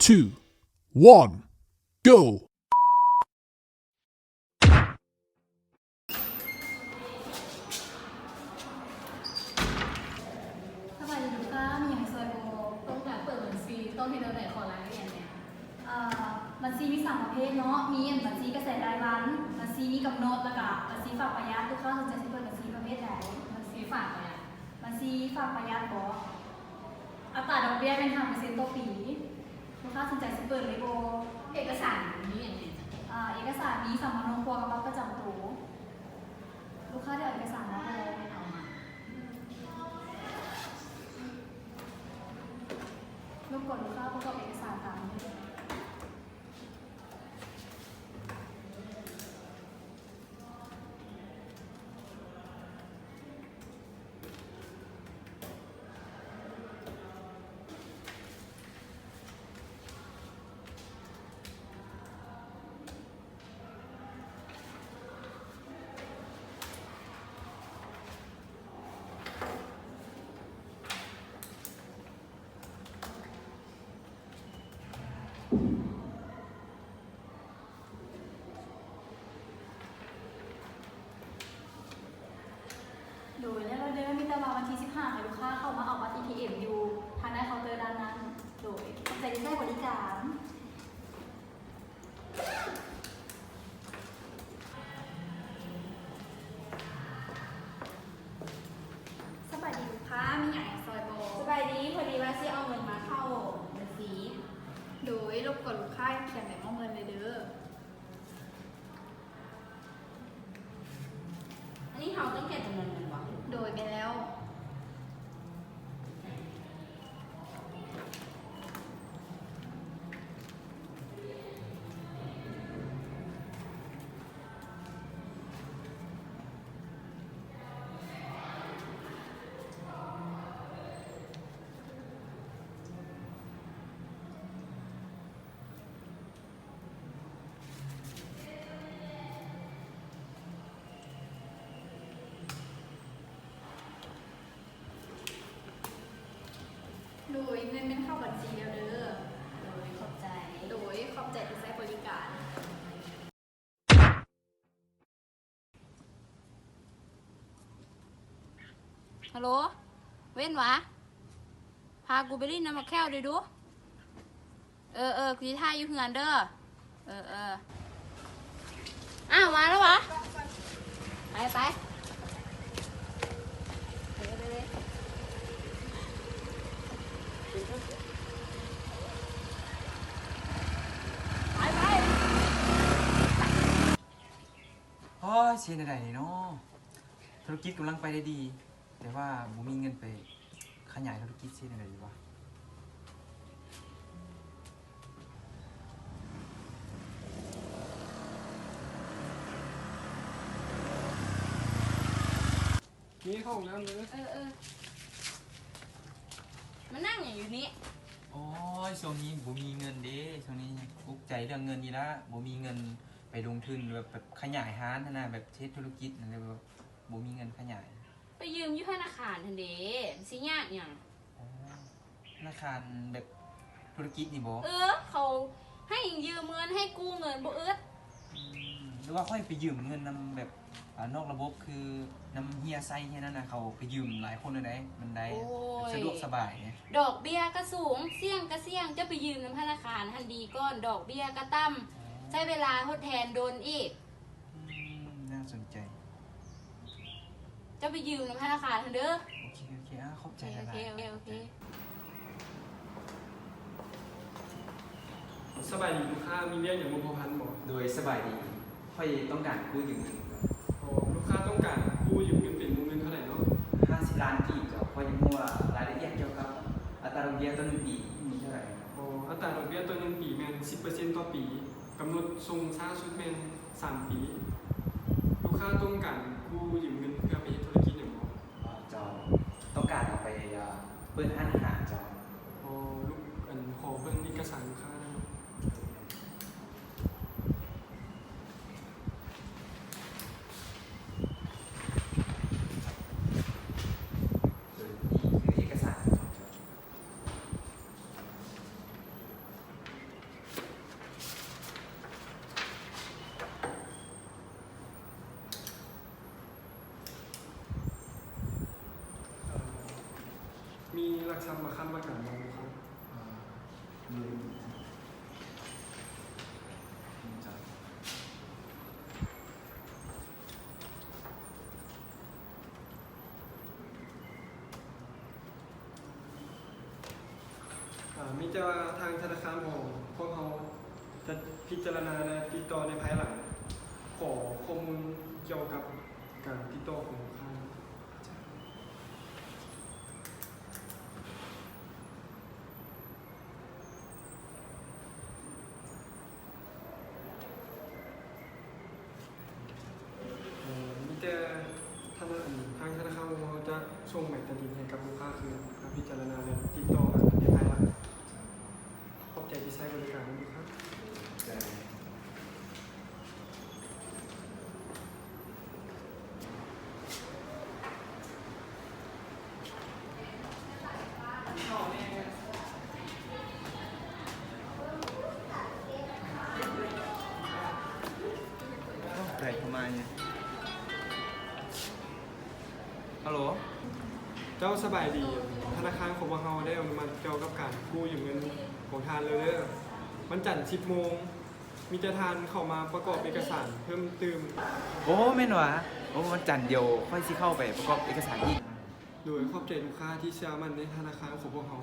two, one, go! ສະບາຍດີລູກຄ້າ, ມີຫຍັງຊ່ວຍບໍ່? ຕ້ອງການເປີດບັນຊີ ຕ້ອງເຮັດແນວໃດ? ຂໍລາຍລະອຽດແດ່. ເອີ ບັນຊີມີສາມປະເພດເນາະ, ມີອັນບັນຊີກະແສລາຍວັນ, ບັນຊີມີກຳນົດ ແລ້ວກະບັນຊີຝາກປະຢັດ. ລູກຄ້າສົນໃຈຊິເປີດບັນຊີປະເພດໃດ? ບັນຊີຝາກປະຢັດ. ບັນຊີຝາກປະຢັດບໍ? ອັດຕາດອກເບ້ຍແມ່ນຫ້າເປີເຊັນຕໍ່ປີ. ລູກຄ້າສົນໃຈຊິເປີດເລີຍບໍ່? ເອກະສານມີຫຍັງແດ່? ເອີ ເອກະສານມີສຳເນົຄົວກັບບັດປະຈຳໂຕ. ລູກຄ້າໄດ້ເອົາເອກະສານມາບໍ່? ເອົາມາ. ລົບກວນລູກຄ້າປະກອບເອກະສານຕາມນີ້. ໂດຍ ແລ້ວເດີ ມີແຕ່ວ່າວັນທີສິບຫ້າໃຫ້ລູກຄ້າເຂົ້າມາເອົາບັດ ເອທີເອັມ ຢູ່ທາງດ້ານເຄົາເຕີດ້ານນັ້ນ. ໂດຍ ຂອບໃຈທີ່ໃຊ້ບໍລິການ. ສະບາຍດີລູກຄ້າ, ມີຫຍັງໃຫ້ຊ່ອຍບໍ່? ສະບາຍດີ, ພໍດີວ່າຊິເອົາເງິນມາເຂົ້າບັນຊີ. ໂດຍ ລົບກວນລູກຄ້າຂຽນໃບມອບເງິນເລີຍເດີ. ອັນນີ້ເຮົາຕ້ອງຂຽນຈຳນວນເງິນບໍ່? ໂດຍ ແມ່ນແລ້ວ. ໂດຍ ເງິນແມ່ນເຂົ້າບັນຊີແລ້ວເດີ. ໂດຍ ຂອບໃຈ. ໂດຍ ຂອບໃຈທີ່ໃຊ້ບໍລິການ. ຮັລໂຫຼ ເວັນຫວາ? ພາກູໄປຫຼິ້ນນຳບັກແຂ້ວເດີ້ດູ. ເອີໆ ກູຊິຖ້າຢູ່ເຮືອນເດີ້. ເອີໆ ອ້າວ ມາແລ້ວຫວາ? ໄປໆ ໂອ້ຍ ຊິເຮັດແນວໃດນີ້ເນາະ? ທຸລະກິດກຳລັງໄປໄດ້ດີ ແຕ່ວ່າບໍ່ມີເງິນໄປຂະຫຍາຍທຸລະກິດ, ຊິເຮັດແນວໃດດີວະ? ນີ້ເຂົ້າຫ້ອງນ້ຳເດີ. ເອີໆ ມານັ່ງຫຍັງຢູ່ນີ້? ໂອ້ຍ ຊ່ວງນີ້ບໍ່ມີເງິນເດ້, ຊ່ວງນີ້ອຸກໃຈເລື່ອງເງິນນີ້ລະ, ບໍ່ມີເງິນໄປລົງທຶນ ແບບ ແບບຂະຫຍາຍຮ້ານຫັ້ນນະ, ແບບເຮັດທຸລະກິດຫັ້ນນະ, ແບບບໍ່ມີເງິນຂະຫຍາຍ. ໄປຢືມຢູ່ທະນາຄານຫັ້ນເດ້, ມັນຊິຍາກຫຍັງ? ອໍ ທະນາຄານແບບທຸລະກິດນີ້ບໍ? ເອີ ເຂົາໃຫ້ຢືມເງິນ ໃຫ້ກູ້ເງິນບໍ່ອຶດ. ອືມ ຫຼືວ່າຂ້ອຍໄປຢືມເງິນນຳແບບ ອ່າ ນອກລະບົບ ຄືນຳເຮຍໄຊເຮຍນັ້ນນະ, ເຂົາໄປຢືມຫຼາຍຄົນແລ້ວໃດ໋ ມັນໄດ້ ໂອ້ຍ ສະດວກສະບາຍ. ດອກເບ້ຍກະສູງ, ສ່ຽງກະສ່ຽງ, ເຈົ້າໄປຢືມນຳທະນາຄານຫັ້ນດີກ່ອນ, ດອກເບ້ຍກະຕ່ຳ, ອໍ ໃຊ້ເວລາທົດແທນດົນອີກ. ອືມ ໜ້າສົນໃຈ. ເຈົ້າໄປຢືມນຳທະນາຄານຫັ້ນເດີ. ໂອເຄ ໂອເຄ ອາ ຂອບໃຈຫຼາຍໆ. ໂອເຄ ໂອເຄ ໂອເຄ. ສະບາຍດີລູກຄ້າ, ມີວຽກຫຍັງບໍ່ພົວພັນບໍ? ໂດຍ ສະບາຍດີ, ຂ້ອຍຕ້ອງການກູ້ຢືມເງິນ. ອໍ ລູກຄ້າຕ້ອງການກູ້ຢືມເງິນເປັນວົງເງິນເທົ່າໃດເນາະ? ຫ້າສິບລ້ານກີບເຈົ້າ. ຂ້ອຍຢາກຮູ້ວ່າລາຍລະອຽດກ່ຽວກັບອັດຕາດອກເບ້ຍຕໍ່ໜຶ່ງປີມີເທົ່າໃດ? ອໍ ອັດຕາດອກເບ້ຍຕໍ່ໜຶ່ງປີແມ່ນສິບເປີເຊັນຕໍ່ປີ. ກຳນົດສົ່ງຊ້າສຸດແມ່ນສາມປີ. ລູກຄ້າຕ້ອງການກູ້ຢືມເງິນເພື່ອໄປເຮັດທຸລະກິດຫຍັງບໍ່? ເຈົ້າ ຕ້ອງການເອົາໄປ ເອີ ເປີດຮ້ານອາຫານເຈົ້າ. ອໍ ລູກ ອັນ ຂໍເບິ່ງເອກະສານລູກຄ້າໄດ້ບໍ່? ໂດຍ ນີ້ຄືເອກະສານຂອງເຈົ້າ. ລັກຊັບມາຄ້ຳປະກັນບໍ່? ອ່າ ອ່າ ມີແຕ່ວ່າທາງທະນາຄານຂອງພວກເຮົາຈະພິຈາລະນາ ແລະ ຕິດຕໍ່ໃນພາຍຫຼັງ. ຂໍຂໍ້ມູນກ່ຽວກັບການຕິດຕໍ່ຂອງລູກຄ້າ. ເອີ ມີແຕ່ທະນາ ທາງທະນາຄານຂອງເຮົາຈະສົ່ງໃບຕາດິນໃຫ້ກັບລູກຄ້າຄືນ ເພື່ອພິຈາລະນາ ແລະ ຕິດຕໍ່ກັນໃນພາຍຫຼັງ. ຂອບໃຈທີ່ໃຊ້ບໍລິການນຳລູກຄ້າ. ໃຜໂທມານີ້? ຮັລໂຫຼ ເຈົ້າສະບາຍດີ. ທະນາຄານຂອງພວກເຮົາໄດ້ອະນຸມັດກ່ຽວກັບການກູ້ຢືມເງິນຂອງທ່ານແລ້ວເດີ. ວັນຈັນສິບໂມງ ມີແຕ່ທ່ານເຂົ້າມາປະກອບເອກະສານເພີ່ມຕື່ມ. ໂອ້ ແມ່ນຫວາ? ໂອ້ ວັນຈັນດຽວຂ້ອຍຊິເຂົ້າໄປປະກອບເອກະສານອີກ. ໂດຍ ຂອບໃຈລູກຄ້າທີ່ເຊື່ອໝັ້ນໃນທະນາຄານຂອງພວກເຮົາ.